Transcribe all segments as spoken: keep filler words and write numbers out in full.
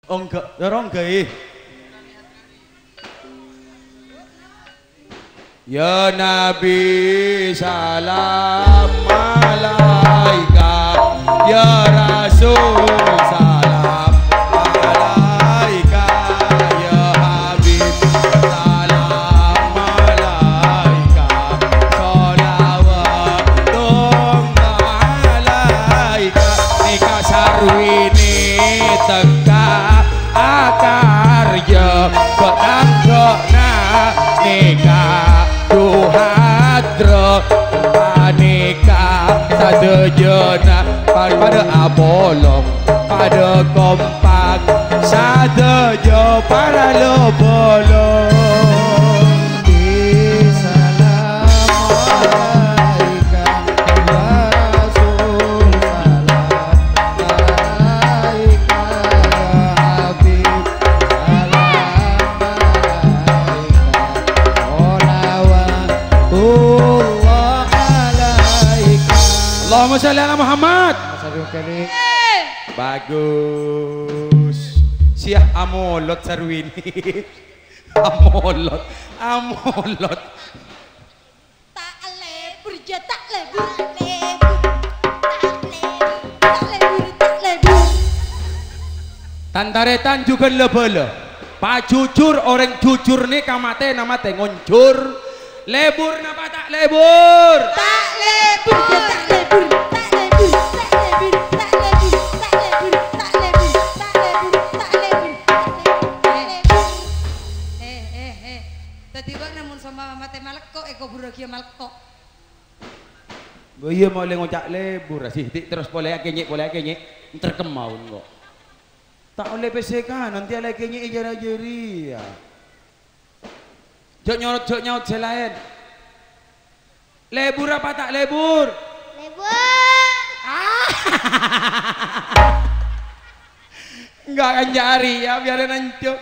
Ongghâ, ya ongghâ, eh. Ya Nabi, salam alaika. Ya Rasul, salam alaika. Ya Habib, salam alaika. Shalawatullah alaika. Nèka sarwini teka akarya, kok tangkona nèka duhadra, panèka sadhâjâna padâ apolong, padâ kompak, sadhâjâ para lo-bolong. Salam alaika, ya Rasul, salam alaika, ya Habib, salam alaika, shalawatullah alaika. Allahumma shalli ala Muhammad. Satu kali. Bagus. Siah amolot sarwini. Amolot, amolot. Ta' lebur, jâ, ta' lebur. Ta' lebur, ta' lebur, ta' lebur. Tan-tarètan jhughân la-bâlâ. Pajhujhur, orèng jhujhur nèka matèna matè ngonjhur. Lebur napa ta' lebur? Ta' lebur, jâ, ta' lebur. Ta' lebur, ta' lebur, ta' lebur, ta' lebur, ta' lebur, ta' lebur, ta' lebur, ta' lebur. Eh, eh, eh. Dhâddhi bâ'na mon seumpama matè malèkko', èkobhurraghiyâ malèkko'. Bâ iyâ molaè ngoca' lebur, sè dhâddhi terros polè akènyè', polè akènyè', entar kemmaon kok. Ta' ollè pèssè kanan, tèya la akènyè'è jârâ jârèya. Jhâ' nyorot, jhâ' nyaot sè laèn. Lebur apa ta' lebur? Lebur. Ah! Enggak kan jari ya, biarin ancung.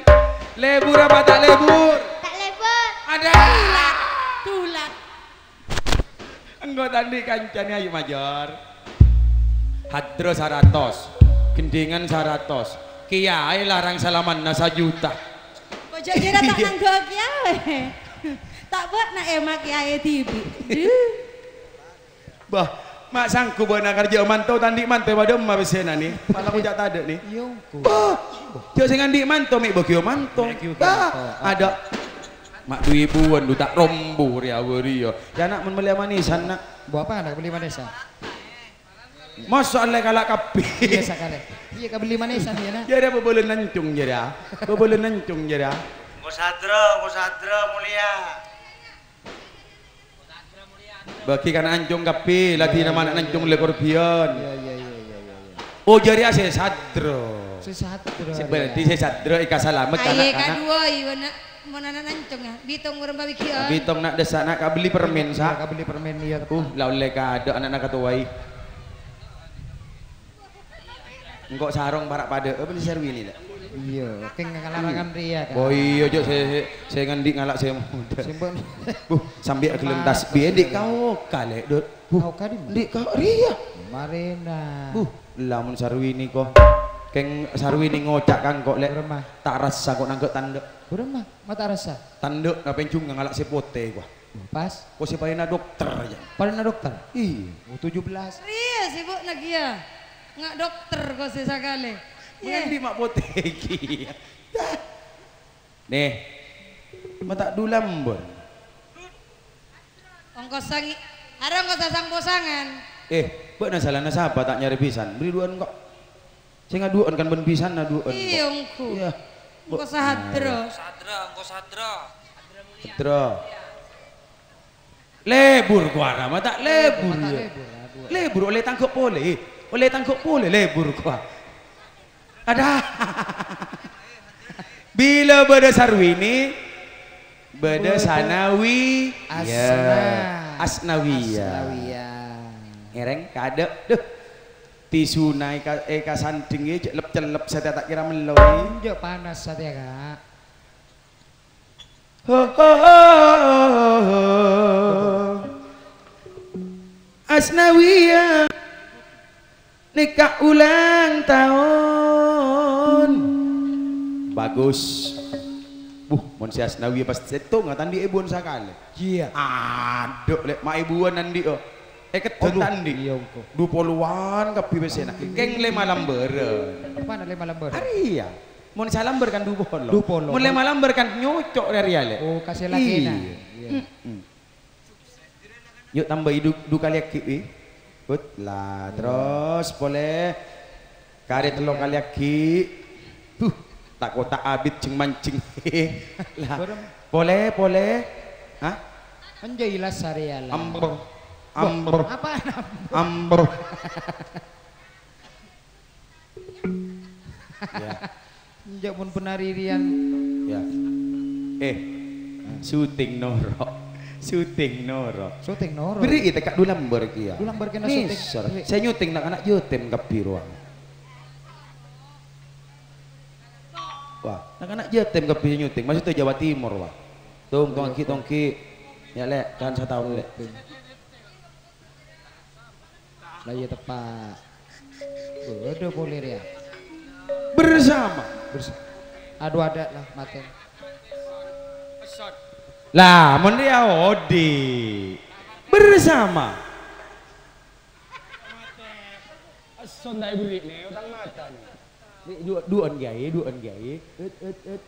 Lebur apa ta' lebur? Ta' lebur. Ada. Tulat. Tulat. Engko' ta' andi' kancane, ayo major. Hadro saratos, gendingan saratos, kiyae larang salamanna sajuta. Ojo kira ta' nanggo kiyae. Ta' bâ'na ema kiyae dhibi'. Duh. Bah, ma' sanggup bâ'na karja manto, ta' andi' manto padâ emma pèssèna, ni. Pala kocak tadâ', ni. Iya, engko. Bah, jhâ' sè andi' manto, me' bâgiyo manto. Me' bâgiyo manto. Bah, ada. Ma' du ibuwân du ta' rombu rè awâ rèya. Ya, Nak, mon mellè manisan, Nak. Bu apa, Nak, beli manisan? Masa' lè kala' kabbhi. Iya, sakale. Iya, kabelli manisan, ya, Nak. Jârèya bâbâlâna ancung, jârèya. Bâbâlâna ancung, jârèya. Engko' sadra, engko' sadra, mulia. Bâgi kana' ancung kabbhi, ladina ma' ana' ancung lè korbhiyân. Iya, iya, iya, iya, iya, iya. Oh, jârèya sè sadra. Sè sadra, sè berarti sè sadra èkasalamet. Aye, kana'-kana'. Kadhuwâ, iya, Nak. Mon ana' ancung, ya. Bitong urang pabigiyan. Bitong, Nak, dessa', Nak, kabelli permen, sa'. Iya, kabelli permen, iya, tepat. Uh, la ollè kadâ' ana' katowaè. Engko' sarong para' padâ, apa ni sarwini, la? Iya, keng ngalarangan riya, kan? Oh iya, Cuk, sè, sè, sè ngendi' ngala' sè muda. Sè mbok. Bu, sambi agelem tasbih, ndik kaoka, Lè', Dut. Bu, kaoka di mana? Ndik kaoka riya. Marena. Bu, lamun sarwini ko. Keng sarwini ngoca' kangko, Lè'. Burem, ah. Ta' rassa ko nangghâ' tandhâ'. Burem, ah. Ma' ta' rassa. Tandhâ' napènjhung ngala' sè potè, ko. Pas. Ko sè palèna dokter, ya. Palèna dokter? Iya. Oh, tujuh belas. Riya sibuk lagi ya. Nga' dokter ko sè sakalè. Iya. Ngendi ma' potè iki? Dah. Nih. Ma' ta' dulambon. Ongkos sangi-, arè ongkos sasang-posangan. Eh, bâ'na salana sapa ta' nyarè pisan? Beri du'an kok. Sè ngadu'an kan bân pisan nadu'an. Iya, kok. Engko. Iya. Engko sadra. Sadra, engko sadra. Sadra. Lebur ko ara, ma' ta' lebur, lebur, ma' ta' ya. Lebur, aduh. Lebur ollè tangghâ' polè. Ollè tangghâ' polè lebur ko. Ada. Bila bâdâ sarwini, bâdâ sanawi. Asna. Ya. Asnawiyah. Asnawiyah. Ngèrèng, kadâ'. Duh. Tisuna èka-, èkasandhingè jhâ' lep-cellep satèya ta' kèra mello. Enjâ' panas satèya, Kak. Ho, ho, ho, ho, ho. Asnawiyah nèka ulang taon. Bagus. Buh, mon si Asnawi pas sèttonga ta' andi' èbuwân sakalè. Iyâ. Adhu, Lè', ma' èbuwân andi', oh. Èkeddhun ta' andi'. Iyâ, engko'. Du polowan kabbhi pèssèna. Kèng lèma lambârân. Apana lèma lambârân? Arèya. Mon salambâr kan du polo. Du polo. Mon lèma lambâr kan nyoco' rè arèya, Lè'. Oh, kasè lakèna. Iyâ. Iyâ. Mm-mm. Yu', tambâi du, du kalè aghi', wi. Put, la, terros polè. Karè tello kalè aghi'. Huh, ta' kota abit jeng-manjeng. La, polè, polè. Hah? Enjâ' ilas arèya, la. Amber. Amber. Apaan amber? Amber. Ya. Enjâ' mon penari rèyan. Ya. Eh, syuting noro'. Syuting noro'. Syuting noro'. Bherri'i tekka' du lambâr kèya. Du lambâr kèna syuting. Nèser. Bherri'. Sè nyuting na'-kana' yatim kabbhi rowa. Wah, na'-kana' yatim kabbhi sè nyuting. Maksudnya Jawa Timur, wah. Tong, tong, aghi', tong, aghi'. Ya, Lè', kan sataon, Lè'. La iyâ teppa'. Bâdâ polè rèya. Bersama. Bers-, adhu, adâ' la, matè. La, mon rèya odi'. Bersama. Esson ta' èberri' nè, otang mata nè. Ni, du-, du'an gaè, du'an gaè. Et, et, et.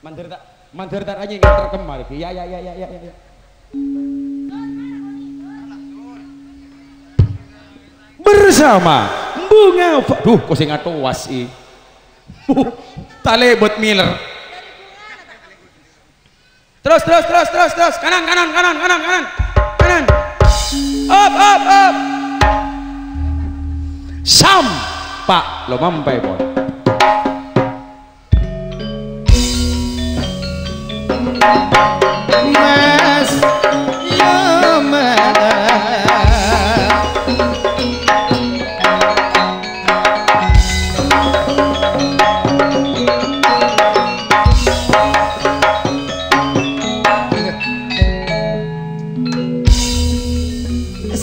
Mandhâr ta', mandhâr ta' ranyèng terkemar. Ya, ya, ya, ya, ya, ya, ya. Bersama Bunga Fa-, duh, kok sè ngatowas, i. Talèbât miler. Terros, terros, terros, terros, terros. Kanan, kanan, kanan, kanan, kanan. Kanan. Up, up, up. Sam. Pa', lo mampè, pon. Mas, ya, Mas.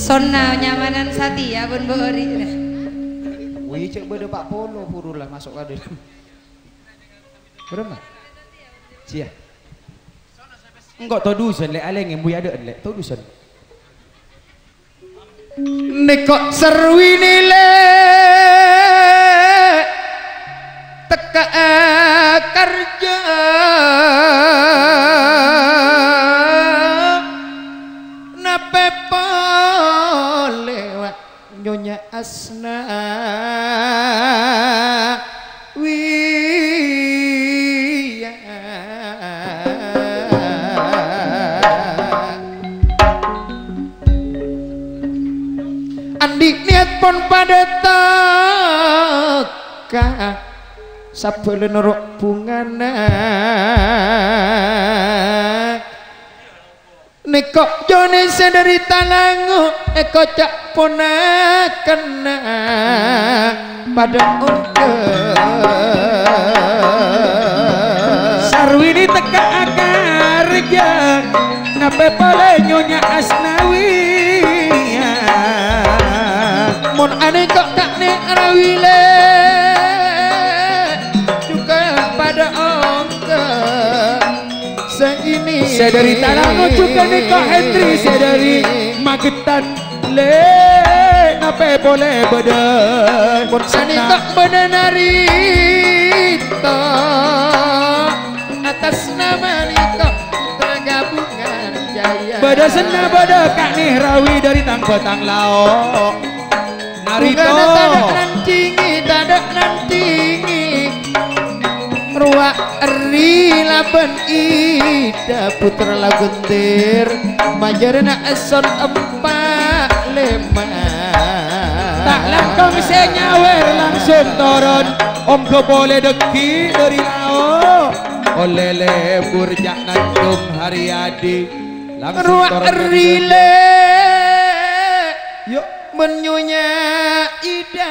Sonna nyamanan satèya pon, Bu Ori. Wih, cè' bâdâ pa' polo buru la maso' ka dâlem. Bârâmma? Siya. Engko' todusân, Lè', alèngè, mbuya adâ'ân, Lè', todusân. Nèko' sarwini, Lè', tekka'a karja. Napè polè, wa'? Nyonya Asnawi. Andi' niyat pon padâ tekka, sabâlâ noro' bungana. Nèko' jhâna sè dâri Talango èkoca' ponakanna padâ ongghâ. Sarwini tekka akarja, napè polè Nyonya Asnawi. Mon anèko' ta' nè' rawi, Lè', jhughân padâ ongghâ. Sè ini. Sè dâri Talango jhughân nèko' Hendri, sè dâri Magetan, Lè', napè polè bâdâ. Pon sanèka bâdâ narita. Atas nama nèko' Putra Gabungan Jaya. Bâdâ senna bâdâ Ka'nè Rawi dâri tang-bâtang lao'. Narita. Bungana tadâ' nandhingi, tadâ' nandhingi. Rowa eri labân Ida Putra Lagender, majârâna èsson empa' lèma'. Ta' langkong sè nyawèr langsung toron, ongghâ polè dâggi' dâri lao'. Ollè lebur Cak Nandung Haryadi, langsung toron dâri Lè'. Yo. Mon Nyonya Ida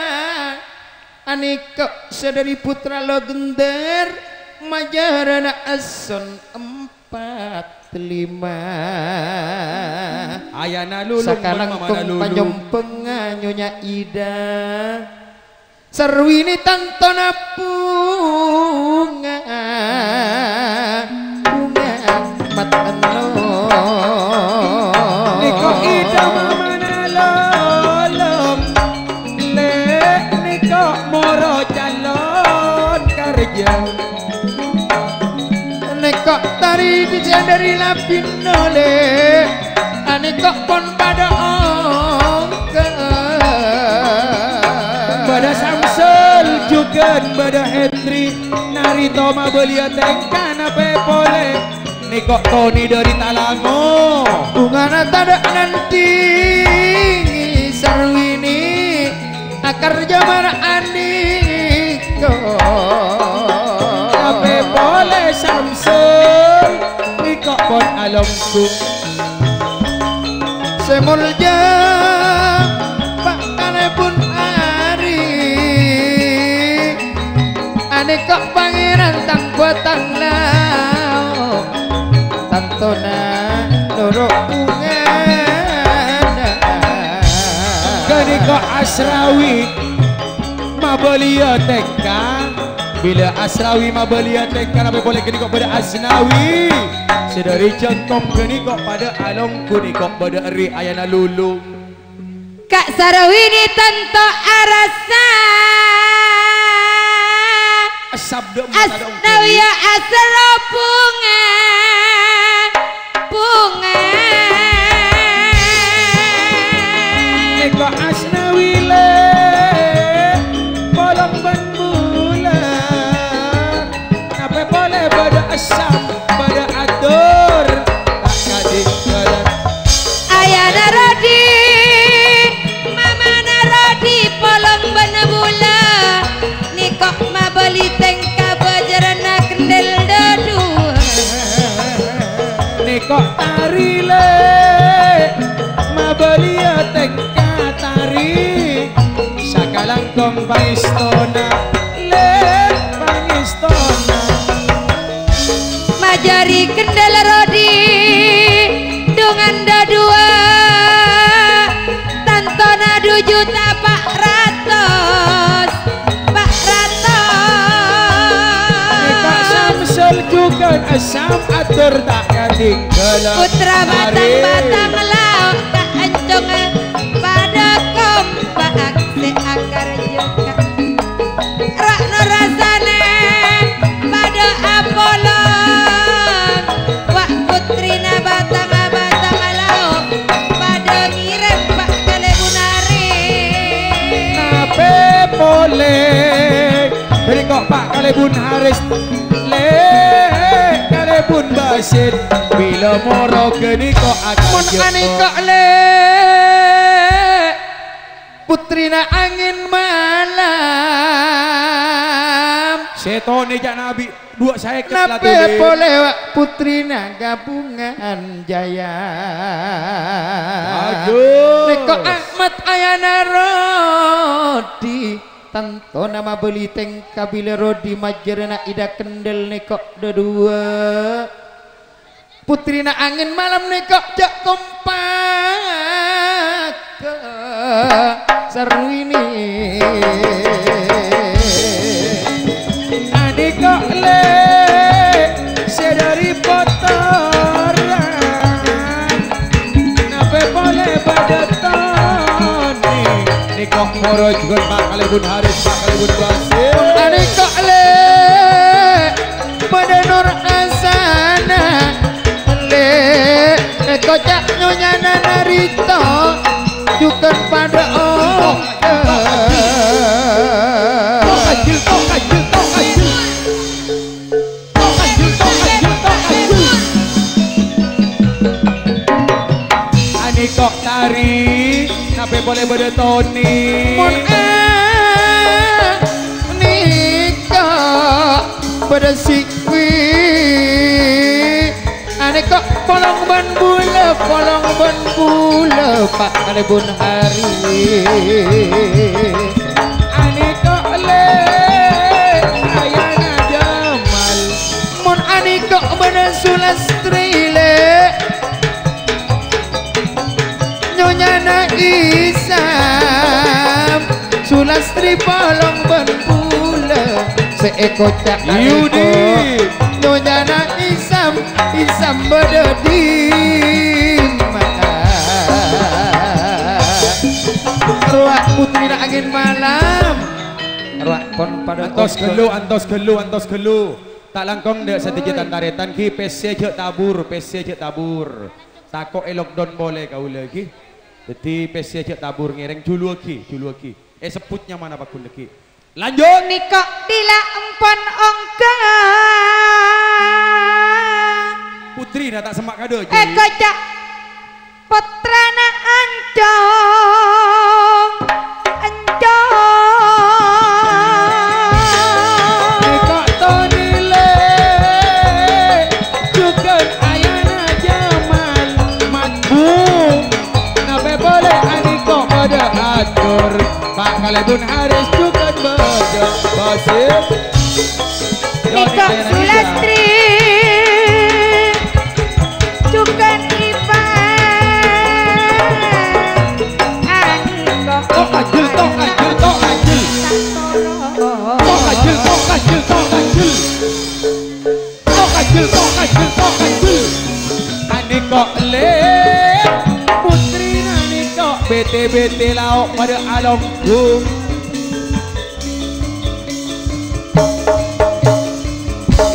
anèka sè dâri Putra Lagender, majârâna èsson empa' lèma'. Ayana lulung, sakalangkong mon mamana lulung. Panyompengnga Nyonya Ida. Sarwini tantona bhunga. Ya. Nèko' tari dhi' dhâri Labinole, anèko' pon padâ ongghâ. Bâdâ Samsul jhughân bâdâ Hendri, narita mabâliyâ tèngka napè polè. Nèko' Toni dhâri Talango. Bhungana tadâ' nandhingi Sarwini, akarjâ mara anèko'. Tapè polè Samsul, nèko' pon alongghu. Sè molja Pa' Kalèbun Hari, anèko' Pangèran tang bâtang lao', tantona noro' bhungana. Ghânèka Asrawi mabâliyâ tèngka. Bilâ Asrawi mabâliyâ tèngka napè polè ghânèka bâdâ Asnawi. Sè dhâri Jangkong ghânèka padâ alongghu nèko' bâdâ ri ayana lulung. Ka' Sarwini tanto arassa. Sabda mata dong. Asnawi asra bhunga, bhunga. Nèko' Asnawi lè', polong bân bulâ. Napè polè bâdâ essam, bâdâ ator, ta' kadhingghâlân. Ayana Rodi, mamana Rodi polong bân bulâ. Nèko' mabâli tèngka bâjârânna kendel dâduwâ. Nèko' tari lè', mabâliyâ tèngka tari. Sakalangkong pangèstona, lè' pangèstona. Majâri kendel Rodi, dhungan dâduwâ, tantona du juta pa' ratos, pa' ratos. Nèka Samsul jhughân essam ator ta' kadhingghâlân. Putra batang-batang lao' ta' encong padâ kompak sè akarjâ. Ra' norasana padâ apolong, wa' putrina batang-batang lao' padâ ngèrèm Pa' Kalèbun Haris. Napè polè, bârikok Pa' Kalèbun Haris, lè' Kalèbun Basit, bilâ moro ghânèka. Mon akajâ'. Anèka lè', Putrina Angin Malam. Sètona ca'na abi' dua sèket la. Napè tolè. Polè, wa', putrina Gabungan Jaya. Bagus. Nèko Ahmad ayana Rodi. Tantona mabâli tèngka bilâ Rodi majârâna Ida Kendel nèko dâduwâ. Putrina Angin Malam nèko jhâ' kompak sarwini. Anèko lè' sè dâri Potoran, napè polè bâdâ Toni. Nèko moro jhughân Pa' Kalèbun Haris, Pa' Kalèbun Basit. Anèko lè' bâdâ Nur Hasanah, lè', èkoca' nyonyana Narito, jhughân padâ ongghâ. Anèko tari, napè polè bâdâ Toni. Mon anèko bâdâ Sikwi. Anèko polong bân bulâ, polong bân bulâ, Pa' Kalèbun Haris. Anèko lè' ayana Jamal. Mon anèko bâdâ Sulastri lè'. Nyonyana Isam, Sulastri polong bân bulâ sè èkoca' anèko. Yudi. Nyonyana Isam, Isam bâdâ dimma? Rowa putrina Angin Malam. Rowa Antos ghâllu, antos ghâllu, antos ghâllu. Ta' langkong dâ' sadhâjâ tan-tarètan, ghi, pèssè jhâ' tabur, pèssè jhâ' tabur. Tako' è-lockdown polè kaulâ, ghi. Dhâddhi pèssè jhâ' tabur ngèrèng, jhuluwâghi, jhuluwâghi. Èsebbhut nyamana pagghun dhâggi'. Lanjut. Nèko' bilâ empon ongghâ. Putrina ta' semma' kadâ', Jai. Èkoca' pottrana Ancong, Ancong. Nèko' Toni Lè, jhughân ayana Jamal Makbu. Napè polè anèko' padâ ator. Pa' kalèbun Haris jhughân bâdâ Basir. Nèko' Sulastri jhughân Ipan. Anèko' tok ajel, tok ajel, tok ajel. Tok ajel, tok ajel, tok ajel. Tok ajel, tok ajel, tok ajel. Anèko' Lè, putrina nèko' bete-bete lao' padâ alongghu.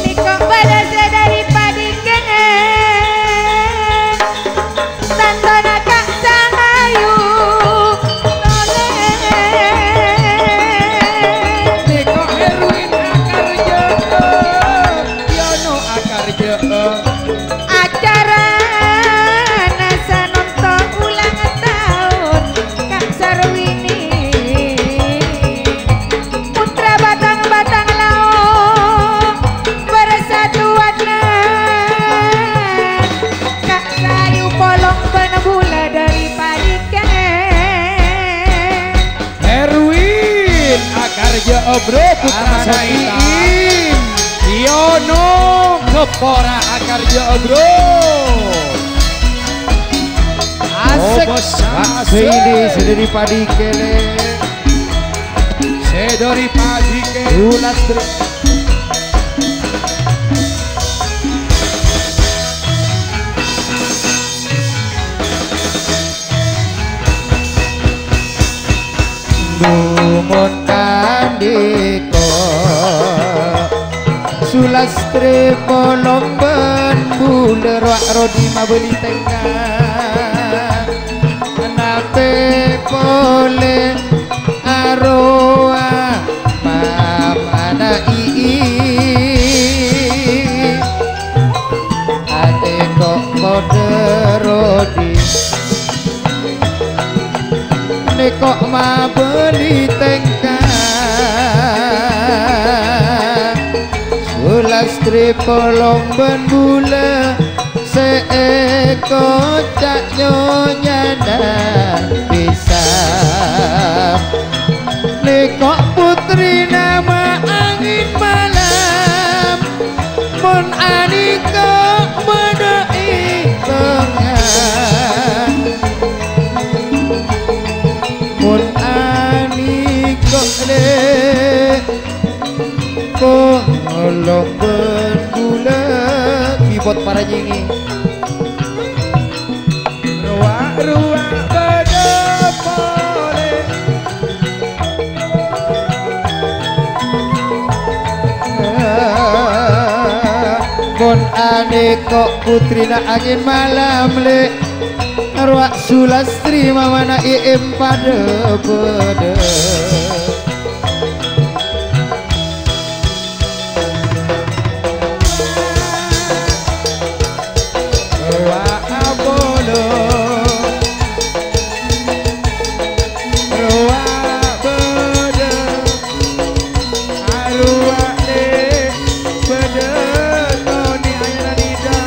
Nèko' bâdâ sè dâri Padikèna. Tantona Ka' Sangayu nolè. Nèko' Herwin akarjâ'â, Yono akarjâ'â. Acarana sanonto ulang taon Ka' Sarwini. Putra batang-batang lao' bersatuanna Ka' Sayu polong bân bulâ dâri Padikè. Erwin akarjâ'â, Bro, putra Amana Saita. Iin. Yono Kepora akarjâ'â, Bro. Asik. Oh, bos, asik. Ini sè dâri Padikè, Lè. Sè dâri Padikè. Ulas, Bro. Dumun andika Sulastri polong bân bulâ rowa rodi mabâli tèngka. Napè polè arowa mamana Iin. Atè kok kodhâ rodi. Nèko' mabâli tèngka. Sulastri polong bân bulâ sè èkoca' nyonyana bisa. Nèko' putrina ma' angèn malam. Mon anèko' bâdâ è tengnga. Mon anèko' lè-, polong bân bulâ kibot para nyèngè. Rowa-rowa bâdâ polè. Mon anèko' putrina angèn malam lè', rowa Sulastri mamana Iin padâ bâdâ. Rowa apolong, rowa bâdâ, arowa lè' bâdâ, Toni ayana nèdhâ.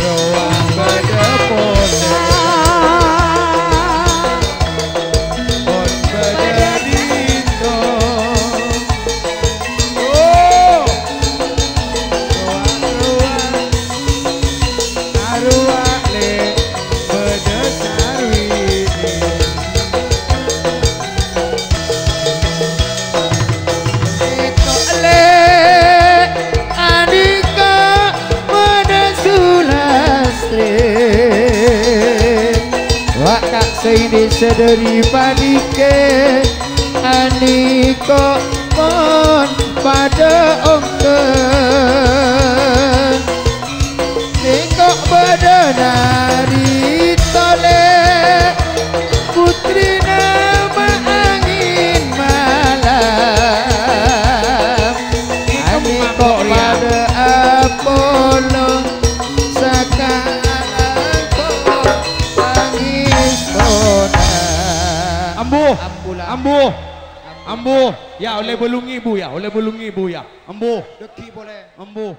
Rowa bâdâ polè. Pon bâdâ dinto. Oh. Rowa, rowa. Arowa lè' bâdâ Sarwini. Èko' lè' anèko' bâdâ Sulastri. Wa' ka' sè ini sè dâri Padikè. Mon padâ ongghâ, sèngko' bâdâ narita lè', putrina ma' angèn malam. Sèngko' padâ apolong sakalangkong pangèstona. Ambu, ambu, ambu. Ya, ollè bâllung èbu, ya, ollè bâllung èbu, ya. Ambu. Dhâggi' polè. Ambu.